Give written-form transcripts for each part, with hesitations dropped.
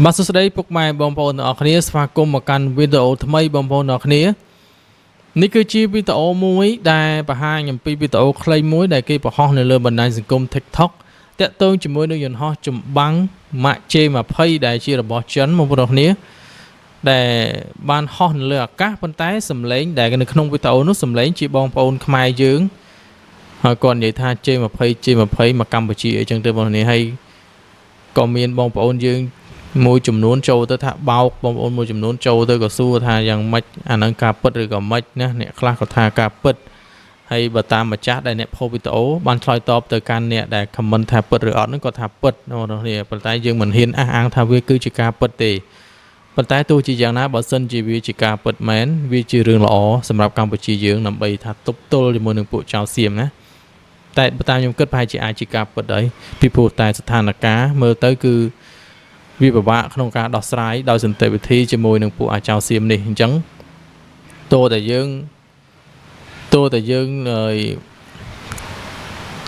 បាទសួស្តីពុកម៉ែបងប្អូនទាំងអស់គ្នាស្វាគមន៍មកកាន់វីដេអូថ្មីបងប្អូនទាំងអស់គ្នានេះគឺជាវីដេអូមួយដែលបង្ហាញអំពីវីដេអូខ្លីមួយដែលគេបង្ហោះនៅលើបណ្ដាញសង្គម TikTok តាក់ទងជាមួយនឹងយន្តហោះចម្បាំង ម៉ាក J20 ដែលជារបស់ចិនបងប្អូនទាំងអស់គ្នាដែលបានហោះនៅលើអាកាសប៉ុន្តែសំឡេងដែលនៅក្នុងវីដេអូនោះសំឡេងជាបងប្អូនខ្មែរយើងហើយគាត់និយាយថា J20 J20 មកកម្ពុជាអីចឹងទៅបងប្អូនគ្នាហើយក៏មានបងប្អូនយើង មួយចំនួនចូលទៅថាបោកបងប្អូនមួយចំនួនចូលទៅក៏សួរថាយ៉ាងម៉េចអាហ្នឹងការពិតឬក៏ម៉េចណាអ្នកខ្លះក៏ថាការពិតហើយបើតាមម្ចាស់ដែលអ្នកផុសវីដេអូបានឆ្លើយតបទៅកាន់អ្នកដែល comment ថាពិតឬអត់ហ្នឹងក៏ថាពិតបងប្អូនគ្នាប៉ុន្តែយើងមិនហ៊ានអះអាងថាវាគឺជាការពិតទេប៉ុន្តែទោះជាយ៉ាងណាបើសិនជាវាជាការពិតមែនវាជារឿងល្អសម្រាប់កម្ពុជាយើងដើម្បីថាទប់ទល់ជាមួយនឹងពួកចៅសៀមណាតែបើតាមខ្ញុំគិតប្រហែលជាអាចជាការពិតហើយពីព្រោះតែស្ថានភាពមើលទៅគឺ វាពិបាកក្នុងការដោះស្រាយដោយសន្តិវិធីជាមួយនឹងពួកអាចោសៀមនេះអញ្ចឹងតួតែយើងតួតែយើងអឺ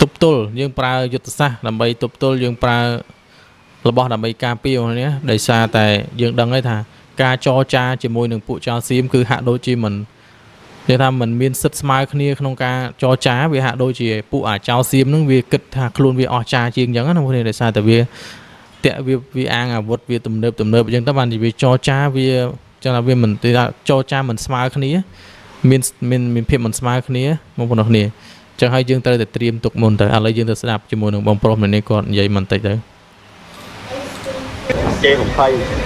ទប់ទល់យើងប្រើយុទ្ធសាស្ត្រដើម្បីទប់ទល់យើងប្រើរបស់ដើម្បីការពារហ្នឹងណាដោយសារតែយើងដឹងហើយថាការចរចាជាមួយនឹងពួកចោរសៀមគឺហាក់ដូចជាមិននិយាយថាมันមានសិទ្ធិស្មើគ្នាក្នុងការចរចាវាហាក់ដូចជាពួកអាចោរសៀមហ្នឹងវាគិតថាខ្លួនវាអស្ចារ្យជាងអញ្ចឹងណាបងប្អូនដោយសារតែវា តាក់វាវាអាងអាវុធវាទំនើបទំនើបអញ្ចឹងទៅបានជាវាចរចាវាចឹងថាវាមិនទេថាចរចាមិនស្មើគ្នាមានមានមានភាពមិនស្មើគ្នាបងប្អូនគ្នាអញ្ចឹងហើយយើងត្រូវតែត្រៀមទុកមុនទៅឥឡូវយើងទៅស្ដាប់ជាមួយនឹងបងប្រុសម្នាក់នេះគាត់និយាយបន្តិចទៅ J20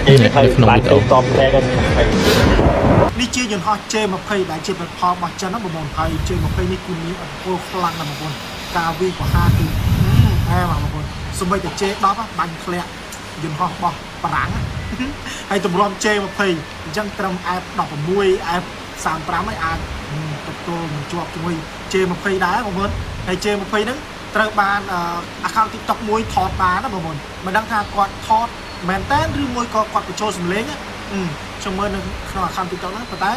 J20 នៅក្នុង បាន វីដេអូ ចូលតបតែกัน20 នេះជាយន្តហោះ J20 ដែលជាផលិតផលរបស់ចិនណាបងប្អូនហើយ J20 នេះគឺមានឥទ្ធិពលខ្លាំងណាស់បងប្អូនការវាយប្រហារគឺអែបងប្អូនសូម្បីតែ J10 បាញ់ធ្លាក់យន្តហោះរបស់បារាំងណាហើយទម្រាំ J20 អញ្ចឹងត្រឹម F16 F35 ហើយអាចទទួលមិនជាប់ជាមួយ J20 ដែរបងប្អូនហើយ J20 ហ្នឹងត្រូវបាន account TikTok មួយថតបានណាបងប្អូនមិនដឹងថាគាត់ថតមែនតើឬមួយក៏គាត់បញ្ចូលសំឡេងណាខ្ញុំមើលនៅក្នុង account TikTok ហ្នឹងប៉ុន្តែ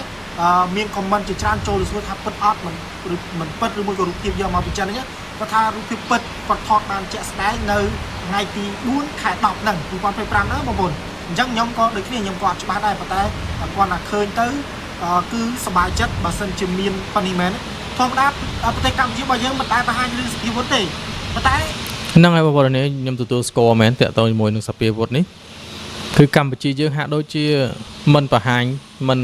មាន comment ជាច្រើនចូលទៅសួរថាពិតអត់មិនឬមិនពិតឬមួយក៏រូបភាពយកមកពីចិនហ្នឹងគាត់ថារូបភាពពិតគាត់ថតបានជាក់ស្ដែងនៅថ្ងៃទី4ខែ10ហ្នឹង2025ហ្នឹងបងប្អូនអញ្ចឹងខ្ញុំក៏ដូចគ្នាខ្ញុំក៏អត់ច្បាស់ដែរប៉ុន្តែគាត់ថាឃើញទៅគឺសប្បាយចិត្តបើសិនជាមានប៉ុណ្នេះមែនធម្មតាប្រទេសកម្ពុជារបស់យើងមិនដែលបង្ហាញរឿងសភាវុធទេប៉ុន្តែ ហ្នឹងហើយបងប្អូននេះខ្ញុំទទួលស្គាល់មែនតាក់ទងជាមួយនឹងសភាវុធនេះគឺកម្ពុជាយើងហាក់ដូចជាមិនបង្ហាញមិន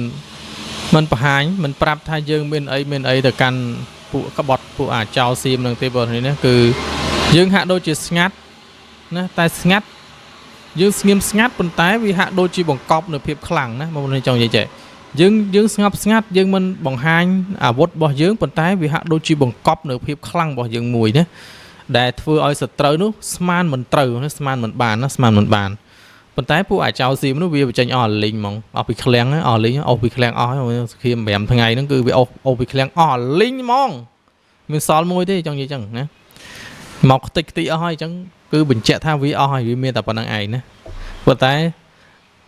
មិនបង្ហាញមិនប្រាប់ថាយើងមានអីមានអីទៅកាន់ពួកក្បត់ពួកអាចោរសៀមនឹងទេបងប្អូននេះគឺយើងហាក់ដូចជាស្ងាត់ណាតែស្ងាត់យើងស្ងៀមស្ងាត់ប៉ុន្តែវាហាក់ដូចជាបង្កប់នៅភាពខ្លាំងណាបងប្អូនចង់និយាយចេះយើងយើងស្ងប់ស្ងាត់យើងមិនបង្ហាញអាវុធរបស់យើងប៉ុន្តែវាហាក់ដូចជាបង្កប់នៅភាពខ្លាំងរបស់យើងមួយណា ដែលធ្វើឲ្យសត្រូវនោះស្មានមិនត្រូវណាស្មានមិនបានណាស្មានមិនបានប៉ុន្តែពួកអាចោស៊ីមនោះវាបញ្ចេញអស់អាលីងហ្មងអស់ពីឃ្លាំងអស់លីងអស់ពីឃ្លាំងអស់ហើយសខៀម5ថ្ងៃហ្នឹងគឺវាអស់អស់ពីឃ្លាំងអស់អាលីងហ្មងមានសល់មួយទេចង់និយាយចឹងណាមកខ្ទេចខ្ទីអស់ហើយអញ្ចឹងគឺបញ្ជាក់ថាវាអស់ហើយវាមានតែប៉ុណ្្នឹងឯងណាប៉ុន្តែ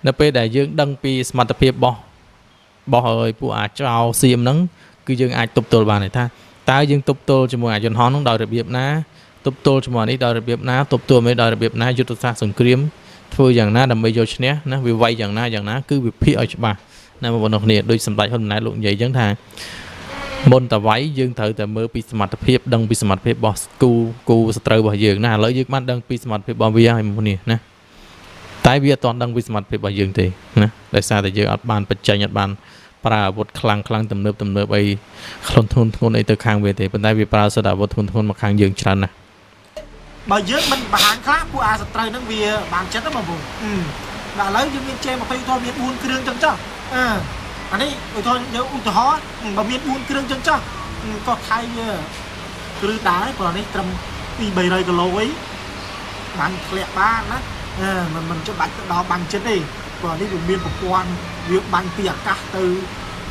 នៅពេលដែលយើងដឹងពីសមត្ថភាពរបស់របស់ហើយពួកអាចោសៀមហ្នឹងគឺយើងអាចទប់ទល់បានហើយថាតើយើងទប់ទល់ជាមួយអាយន្តហោះហ្នឹងដោយរបៀបណា ទប់ទល់ជាមួយនេះដោយរបៀបណាទប់ទល់មួយដោយរបៀបណាយុទ្ធសាស្ត្រសង្គ្រាមធ្វើយ៉ាងណាដើម្បីយកឈ្នះណាវាវាយយ៉ាងណាយ៉ាងណាគឺវិភាគឲ្យច្បាស់ណាបងប្អូនគ្នាដូចសម្ដេចហ៊ុនម៉ាណែតលោកនិយាយអញ្ចឹងថាមុនតវាយយើងត្រូវតែមើលពីសមត្ថភាពដឹងពីសមត្ថភាពរបស់គូគូសត្រូវរបស់យើងណាឥឡូវយើងបានដឹងពីសមត្ថភាពរបស់វាហើយបងប្អូននេះណាតែវាអត់ទាន់ដឹងពីសមត្ថភាពរបស់យើងទេណាដោយសារតែយើងអត់បានបញ្ចេញអត់បានប្រើអាវុធខ្លាំងខ្លាំងទំនើបទំនើបអីខ្លុនធ្ងន់ធ្ងរអីទៅខាងវាទេប៉ុន្តែវាប្រើសិតអាវុធធ្ងន់ធ្ងរមកខាងយើងច្រើនណាស់ បើយើងមិនបង្ហាញខ្លះពួកអាសត្រូវហ្នឹងវាបានចិត្តណាបងប្អូនដល់ឥឡូវយើងមាន J20 ឧទាហរណ៍មាន4គ្រឿងចឹងចុះអឺអានេះឧទាហរណ៍យើងឧទាហរណ៍បើមាន4គ្រឿងចឹងចុះក៏ថៃវាគ្រឹះដែរព្រោះនេះត្រឹម2 300គីឡូអីបាញ់ធ្លាក់បានណាអឺមិនមិនច្បាច់ទៅដល់បាញ់ចិត្តទេព្រោះនេះវាមានប្រព័ន្ធវាបាញ់ពីអាកាសទៅ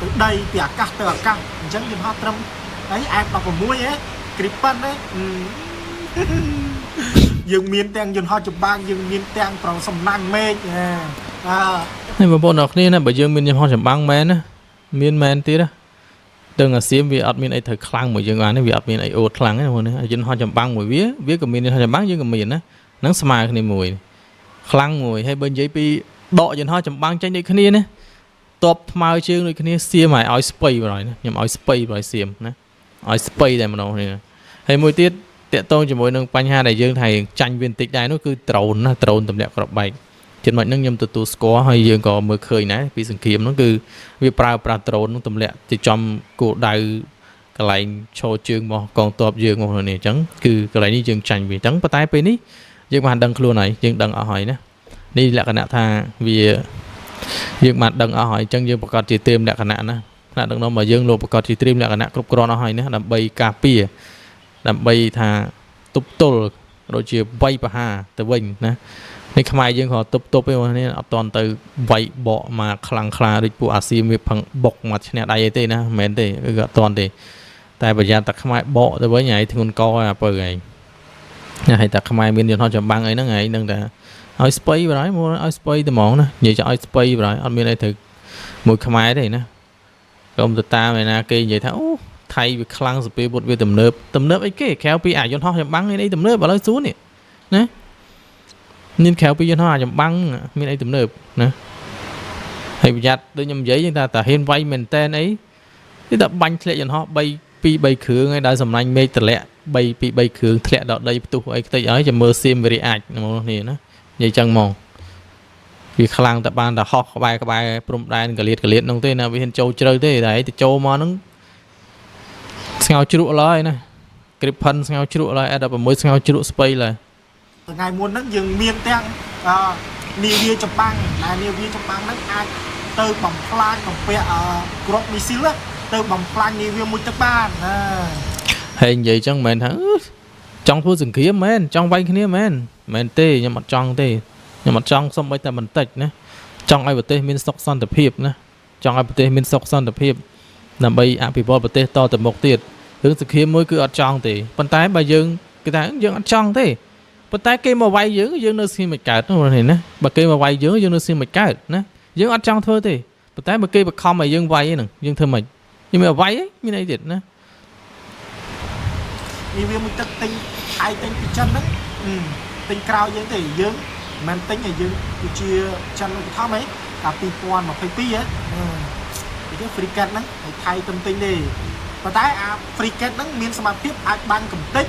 ទៅដីពីអាកាសទៅអាកាសអញ្ចឹងយន្តហោះត្រឹមអី F16 ហ៎ Gripen ហ៎ យើងមានទាំងយន្តហោះចម្បាំងយើងមានទាំងប្រសំណាញ់មេឃអើ នេះបងប្អូនអរគ្នាណាបើយើងមានយន្តហោះចម្បាំងមែនណាមានមែនទៀតណាដឹងអាសៀមវាអត់មានអីត្រូវខ្លាំងមួយយើងបានទេវាអត់មានអីអូតខ្លាំងទេបងប្អូនណាយន្តហោះចម្បាំងមួយវាវាក៏មានយន្តហោះចម្បាំងយើងក៏មានណាហ្នឹងស្មើគ្នាមួយខ្លាំងមួយហើយបើនិយាយពី ដកយន្តហោះចម្បាំងចេញដូចគ្នាណាតបថ្មើរជើងដូចគ្នាសៀមឲ្យឲ្យស្ពៃបណ្ដោយណាខ្ញុំឲ្យស្ពៃបណ្ដោយសៀមណាឲ្យស្ពៃតែម្ដងនេះហើយមួយទៀតតាក់ទងជាមួយនឹងបញ្ហាដែលយើងថាចាញ់វាបន្តិចដែរនោះគឺដ្រូនណាដ្រូនទម្លាក់គ្រាប់បែកចំណុចហ្នឹងខ្ញុំទទួលស្គាល់ហើយយើងក៏មើលឃើញដែរពីសង្គ្រាមហ្នឹងគឺវាប្រើប្រាស់ដ្រូនហ្នឹងទម្លាក់ទៅចំគោលដៅកន្លែងឈរជើងរបស់កងទ័ពយើងមកនេះអញ្ចឹងគឺកន្លែងនេះយើងចាញ់វាអញ្ចឹងប៉ុន្តែពេលនេះយើងបានដឹងខ្លួនហើយយើងដឹងអស់ហើយណានេះលក្ខណៈថាវាយើងបានដឹងអស់ហើយអញ្ចឹងយើងប្រកាសជាត្រៀមលក្ខណៈណាថ្នាក់ដឹកនាំរបស់យើងលោកប្រកាសជាត្រៀមលក្ខណៈគ្រប់គ្រាន់អស់ហើយណាដើម្បីការពារដើម្បីថាទប់ទល់ដូចជាវាយប្រហារទៅវិញណានេះខ្មែរយើងក៏ទប់ទប់ឯងនេះអត់តន់ទៅវាយបកមកខ្លាំងខ្លាដូចពួកអាស៊ីវាផឹងបុកមកឈ្នះដៃអីទេណាមិនមែនទេគឺអត់តន់ទេតែប្រយ័ត្នតែខ្មែរបកទៅវិញហើយធ្ងន់កហើយអាពៅឯងណាហើយតែខ្មែរមានយន្តហោះចម្បាំងអីហ្នឹងឯងនឹងតែឲ្យស្ពៃបណ្ដោយមកឲ្យស្ពៃតែហ្មងណានិយាយចឲ្យស្ពៃបណ្ដោយអត់មានអីត្រូវមួយខ្មែរទេណាកុំទៅតាមឯណាគេនិយាយថាអូថៃវាខ្លាំងសពាវុធវាទំនើបទំនើបអីគេក្រៅពីអាយន្តហោះចម្បាំងមានអីទំនើបឥឡូវសួរនេះណាមានក្រៅពីយន្តហោះអាចម្បាំងមានអីទំនើបណាហើយប្រយ័ត្នដូចខ្ញុំនិយាយថាតាហ៊ានវាយមែនតែនអីគឺតែបាញ់ធ្លាក់យន្តហោះ3 2 3គ្រឿងហើយដល់សម្លាញ់មេឃតម្លាក់3 2 3គ្រឿងធ្លាក់ដល់ដីផ្ទុះអីខ្ទេចហើយចាំមើលសៀមវិរិយអាចមកនេះណានិយាយចឹងហ្មងវាខ្លាំងតែបានតែហោះក្បែរក្បែរព្រំដែនកលៀតកលៀតនោះទេណាវាហ៊ានចូលជ្រៅទេតែឯងទៅចូលមកហ្នឹងស្ងោជ្រក់ឡើយណាគ្រីបផិនស្ងោជ្រក់ឡើយ A16 ស្ងោជ្រក់ស្ពៃឡើយ ថ្ងៃមុនហ្នឹងយើងមានទាំងអឺនាវាចម្បាំងដែលនាវាចម្បាំងហ្នឹងអាចទៅបំផ្លាញបំពាក់អឺគ្រាប់មីស៊ីលទៅបំផ្លាញនាវាមួយទឹកបានណា ហើយនិយាយចឹងមិនមែនថាអឺចង់ធ្វើសង្គ្រាមមែនចង់វាយគ្នាមែនមែនទេខ្ញុំអត់ចង់ទេខ្ញុំអត់ចង់សំបីតែបន្តិចណាចង់ឲ្យប្រទេសមានសុខសន្តិភាពណាចង់ឲ្យប្រទេសមានសុខសន្តិភាពដើម្បីអភិវឌ្ឍប្រទេសតទៅមុខទៀតរឿងសង្គ្រាមមួយគឺអត់ចង់ទេប៉ុន្តែបើយើងគេថាយើងអត់ចង់ទេប៉ុន្តែគេមកវាយយើងយើងនៅស្ងៀមមិនកើតនោះណាបើគេមកវាយយើងយើងនៅស្ងៀមមិនកើតណាយើងអត់ចង់ធ្វើទេប៉ុន្តែបើគេបខំឲ្យយើងវាយហ្នឹងយើងធ្វើម៉េចយើងមានវាយមានអីទៀតណា នាវាមួយទឹកទិញថៃទិញពីចិនហ្នឹងទិញក្រោយយើងទេយើងមិនទិញឲ្យយើងគឺជាចិនឧបត្ថម្ភអីកាល2022ហ៎អឺគេ frigate ហ្នឹងឲ្យថៃទិញទិញទេប៉ុន្តែអា frigate ហ្នឹងមានសមត្ថភាពអាចបាញ់កំទេច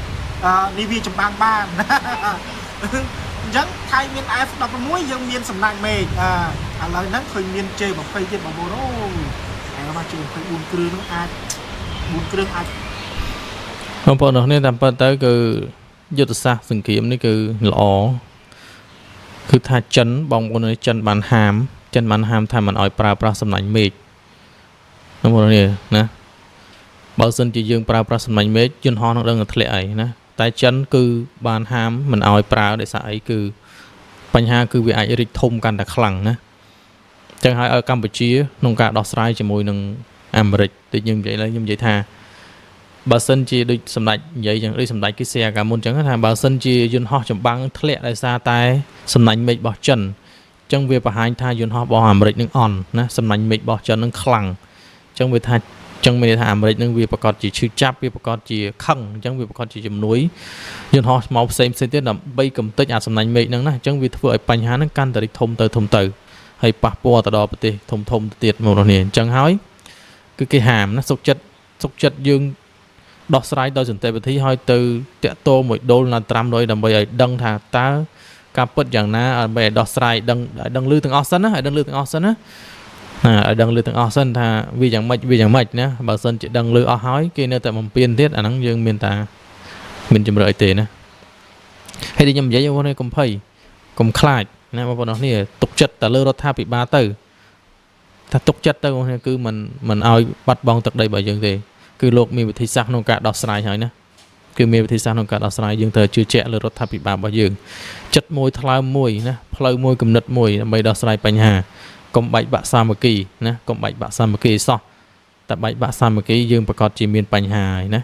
នាវាចម្បាំងបានអញ្ចឹងថៃមាន F16 យើងមានសំណាញ់មេឃអឺឥឡូវហ្នឹងឃើញមាន J20 ទៀតបងប្អូនអូយហើយមក J24 គ្រឿងហ្នឹងអាច4គ្រឿងអាច បងប្អូនអរគ្នាតាមពិតទៅគឺយុទ្ធសាស្ត្រសង្គ្រាមនេះគឺល្អគឺថាចិនបងប្អូនអើយចិនបានហាមចិនបានហាមថាមិនឲ្យប្រើប្រាស់សំណាញ់មេឃបងប្អូននេះណាបើសិនជាយើងប្រើប្រាស់សំណាញ់មេឃយន្តហោះនឹងដឹងតែធ្លាក់អីណាតែចិនគឺបានហាមមិនឲ្យប្រើដោយសារអីគឺបញ្ហាគឺវាអាចរីកធំកាន់តែខ្លាំងណាចឹងហើយឲ្យកម្ពុជាក្នុងការដោះស្រាយជាមួយនឹងអាមេរិកដូចខ្ញុំនិយាយឡើយខ្ញុំនិយាយថាបើសិនជាដូចសម្ដេចនិយាយចឹងដូចសម្ដេចគេ share កាលមុនចឹងថាបើសិនជាយន្តហោះចម្បាំងធ្លាក់ដោយសារតែសំណាញ់មេឃរបស់ចិនចឹងវាបង្ហាញថាយន្តហោះរបស់អាមេរិកនឹងអន់ណាសំណាញ់មេឃរបស់ចិននឹងខ្លាំងចឹងវាថាចឹងមានន័យថាអាមេរិកនឹងវាប្រកាសជាឈឺចាប់វាប្រកាសជាខឹងអញ្ចឹងវាប្រកាសជាជំនួយយន្តហោះមកផ្សេងផ្សេងទៀតដើម្បីកំទេចអាសំណាញ់មេឃហ្នឹងណាអញ្ចឹងវាធ្វើឲ្យបញ្ហាហ្នឹងកាន់តែរីកធំទៅធំទៅហើយប៉ះពាល់ទៅដល់ប្រទេសធំធំទៅទៀតមកនេះអញ្ចឹងហើយគឺគេហាមណាសុកចិត្តសុកចិត្តយើងដោះស្រាយដោយសន្តិវិធីហើយទៅតាក់ទងមួយដូលណាល់ត្រាំដោយដើម្បីឲ្យដឹងថាតើការពិតយ៉ាងណាដើម្បីឲ្យដោះស្រាយដឹងឲ្យដឹងឮទាំងអស់សិនណាឲ្យដឹងឮទាំងអស់សិនណាណាឲ្យដឹងឮទាំងអស់សិនថាវាយ៉ាងម៉េចវាយ៉ាងម៉េចណាបើសិនជាដឹងឮអស់ហើយគេនៅតែបំពេញទៀតអាហ្នឹងយើងមានតាមានជំរឿអីទេណាហើយที่ខ្ញុំនិយាយបងប្អូនកុំភ័យកុំខ្លាចណាបងប្អូនអរគ្នាទុកចិត្តតែលើរដ្ឋាភិបាលទៅថាទុកចិត្តទៅបងប្អូនគឺមិនឲ្យបាត់បង់ទឹកដីរបស់យើងទេគឺលោកមានវិធីសាស្ត្រក្នុងការដោះស្រាយហើយណាគឺមានវិធីសាស្ត្រក្នុងការដោះស្រាយយើងត្រូវជឿជាក់លើរដ្ឋាភិបាលរបស់យើងចិត្តមួយថ្លើមមួយណាផ្លូវមួយគំនិតមួយដើម្បីដោះស្រាយបញ្ហាកុំបែកបាក់សាមគ្គីណាកុំបែកបាក់សាមគ្គីសោះតែបែកបាក់សាមគ្គីយើងប្រកាសជាមានបញ្ហាហើយណា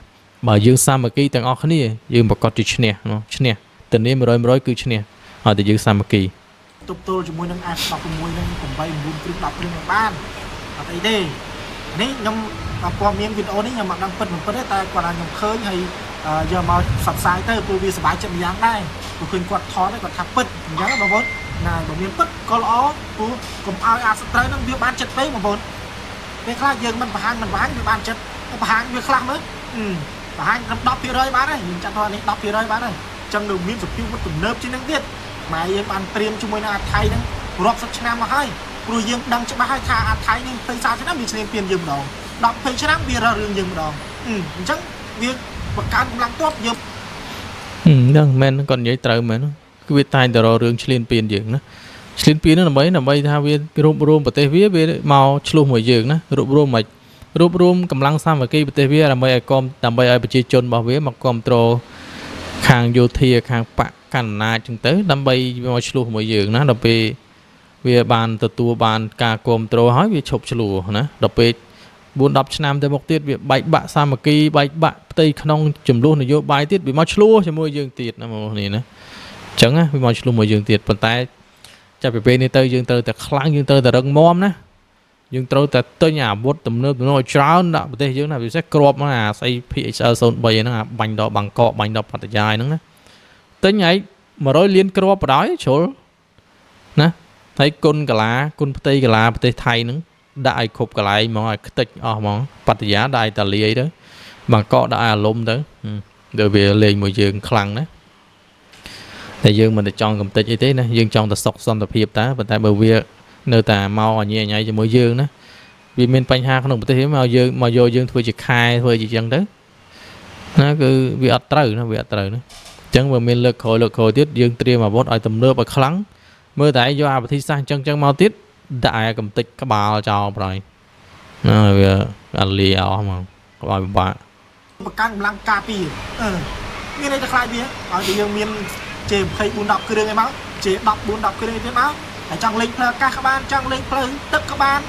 បើយើងសាមគ្គីទាំងអស់គ្នាយើងប្រកាសជាឈ្នះឈ្នះធានា100 100គឺឈ្នះហើយតែយើងសាមគ្គី ទប់ទល់ជាមួយនឹង F16 នឹង8 9គ្រឿង10គ្រឿងនឹងបានអត់អីទេនេះខ្ញុំព័ត៌មានវីដេអូនេះខ្ញុំអត់ដឹងពិតមិនពិតទេតែគាត់ថាខ្ញុំឃើញហើយយកមកផ្សព្វផ្សាយទៅព្រោះវាសប្បាយចិត្តម្យ៉ាងដែរព្រោះឃើញគាត់ថតហើយគាត់ថាពិតអញ្ចឹងបងប្អូន ណាបើមានពិតក៏ល្អព្រោះកុំឲ្យអាសត្រូវហ្នឹងវាបានចិត្តពេកបងប្អូនពេលខ្លះយើងមិនបង្ហាញមិនបង្ហាញវាបានចិត្តបង្ហាញវាខ្លះមើលបង្ហាញត្រឹម10%បានហើយយើងចាត់ថានេះ10%បានហើយអញ្ចឹងនៅមានសភាវុធទំនើបជាងនឹងទៀតម៉ែយើងបានត្រៀមជាមួយនឹងអាថៃហ្នឹងរាប់សិបឆ្នាំមកហើយព្រោះយើងដឹងច្បាស់ហើយថាអាថៃនេះ20 30ឆ្នាំវាឈ្លានពានយើងម្ដង10 20ឆ្នាំវារើសរឿងយើងម្ដងអញ្ចឹងវាបង្កើនកម្លាំងទ័ពយើង ហ្នឹងមែនគាត់និយាយត្រូវមែនគឺវាតែងតែរករឿងឈ្លានពានយើងណាឈ្លានពានហ្នឹងដើម្បីដើម្បីថាវារួបរวมប្រទេសវាវាមកឆ្លោះមួយយើងណារួបរวมមិនរួបរวมកម្លាំងសាមគ្គីប្រទេសវាដើម្បីឲ្យគាំដើម្បីឲ្យប្រជាជនរបស់វាមកគ្រប់គ្រងខាងយោធាខាងបកកណ្ដាលអំណាចចឹងទៅដើម្បីវាមកឆ្លោះមួយយើងណាដល់ពេលវាបានទទួលបានការគ្រប់គ្រងហើយវាឈប់ឆ្លោះណាដល់ពេល4 10ឆ្នាំទៅមុខទៀតវាបែកបាក់សាមគ្គីបែកបាក់ផ្ទៃក្នុងចំនួននយោបាយទៀតវាមកឆ្លោះជាមួយយើងទៀតណាបងប្អូននេះណាអញ្ចឹងណាវាមកឆ្លោះមួយយើងទៀតប៉ុន្តែចាប់ពីពេលនេះទៅយើងត្រូវតែខ្លាំងយើងត្រូវតែរឹងមាំណាយើងត្រូវតែទិញអាវុធទំនើបទំនើបឲ្យច្រើនដាក់ប្រទេសយើងណាពិសេសគ្រាប់ហ្នឹងអាស្អី PXL 03ហ្នឹងអាបាញ់ដល់បាងកកបាញ់ដល់ប៉ាតាយាយហ្នឹងណាទិញឲ្យ100លានគ្រាប់បដ ாய் ជ្រុលណាហើយគុណកាឡាគុណផ្ទៃកាឡាប្រទេសថៃហ្នឹងដាក់ឲ្យគ្រប់កន្លែងហ្មងឲ្យខ្ទេចអស់ហ្មងបត្យាដាក់ឲ្យតាលាយទៅបាងកកដាក់ឲ្យអាលំទៅដូចវាលេងមួយយើងខ្លាំងណាតែយើងមិនទៅចង់កំទេចអីទេណាយើងចង់តែសុខសន្តិភាពតាប៉ុន្តែបើវានៅតែមកអញញ៉ៃជាមួយយើងណាវាមានបញ្ហាក្នុងប្រទេសមកយើងមកយកយើងធ្វើជាខែធ្វើជាចឹងទៅណាគឺវាអត់ត្រូវណាវាអត់ត្រូវណាអញ្ចឹងបើមានលើកក្រោយលើកក្រោយទៀតយើងត្រៀមអាវុធឲ្យទំនើបឲ្យខ្លាំងមើលតែឯងយកអាវិធីសាស្ត្រអញ្ចឹងអញ្ចឹងមកទៀតដាក់ឲ្យកំទេចក្បាលចោលប្រយណាវាអាលាអស់ហ្មងក្បាលពិបាក បង្កើនកម្លាំងការពារអឺមានន័យថាខ្លាចវាឲ្យតែយើងមាន J24 10គ្រឿងអីមក J10 4 10គ្រឿងអីទៀតមកតែចង់លេងផ្លូវអាកាសក៏បានចង់លេងផ្លូវទឹកក៏បាន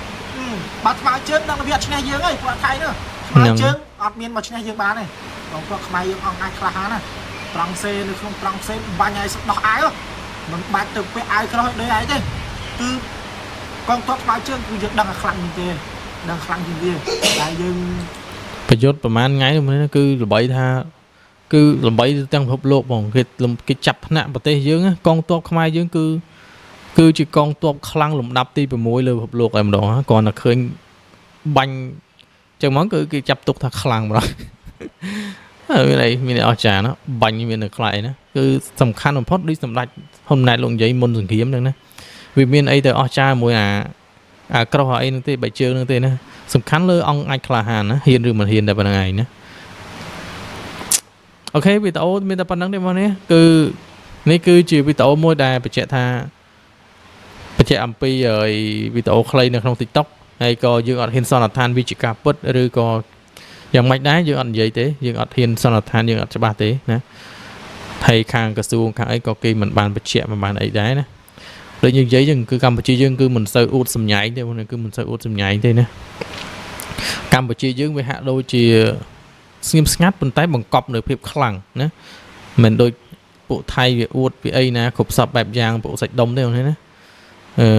បើថ្មើរជើងដឹងថាវាអត់ឈ្នះយើងហើយពួកថៃនោះថ្មើរជើងអត់មានមកឈ្នះយើងបានទេបងប្រុសខ្មែរយើងអង្គអាចក្លាហានណាត្រង់សេនៅក្នុងត្រង់សេបាញ់ឲ្យស្ដោះអាវមិនបាច់ទៅពាក់អាវក្រោះដូចឯងទេគឺកងទ័ពថ្មើរជើងគឺយើងដឹងថាខ្លាំងជាងគេដឹងខ្លាំងជាងវាតែយើង ប្រយុទ្ធប្រហែលថ្ងៃនេះគឺល្បីថាគឺល្បីទាំងពិភពលោកហ្មងគេគេចាប់ថ្នាក់ប្រទេសយើងណាកងទ័ពខ្មែរយើងគឺគឺជាកងទ័ពខ្លាំងលំដាប់ទី6លើពិភពលោកឯម្ដងគ្រាន់តែឃើញបាញ់ចឹងហ្មងគឺគេចាប់ទុកថាខ្លាំងម្ដង ហើយមានអីមានអីអស្ចារ្យណាបាញ់មាននៅខ្លាយណាគឺសំខាន់បំផុតដូចសម្ដេចហ៊ុនម៉ាណែតលោកនិយាយមុនសង្គ្រាមហ្នឹងណាវាមានអីទៅអស្ចារ្យមួយអាអាក្រោះអីហ្នឹងទេបែកជើងហ្នឹងទេណាសំខាន់លើអង្គអាចក្លាហានណាហ៊ានឬមិនហ៊ានតែប៉ុណ្្នឹងឯងណាOK វីដេអូមានតែប៉ុណ្្នឹងទេបងនេះគឺនេះគឺជាវីដេអូមួយដែលបញ្ជាក់ថាបញ្ជាក់អំពីហើយវីដេអូខ្លីនៅក្នុង TikTok ហើយក៏យើងអត់ហ៊ានសន្និដ្ឋានវាជាការពិតឬក៏យ៉ាងម៉េចដែរយើងអត់និយាយទេយើងអត់ហ៊ានសន្និដ្ឋានយើងអត់ច្បាស់ទេណាហើយខាងក្រសួងខាងអីក៏គេមិនបានបញ្ជាក់មិនបានអីដែរណាដូចយើងនិយាយចឹងគឺកម្ពុជាយើងគឺមិនសូវអួតសម្ញែងទេបងគឺមិនសូវអួតសម្ញែងទេណាកម្ពុជាយើងវាហាក់ដូចជាស្ងៀមស្ងាត់ប៉ុន្តែបង្កប់នៅភាពខ្លាំងណាមិនដូចពួកថៃវាអួតពីអីណាគ្រប់សពបែបយ៉ាងពួកសាច់ដុំទេបងណាអឺ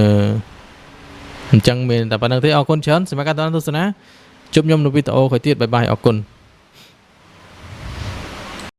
អញ្ចឹងមានតែប៉ុណ្្នឹងទេអរគុណច្រើនសម្រាប់ការតាមទស្សនាជួបខ្ញុំនៅវីដេអូក្រោយទៀត bye bye អរគុណ។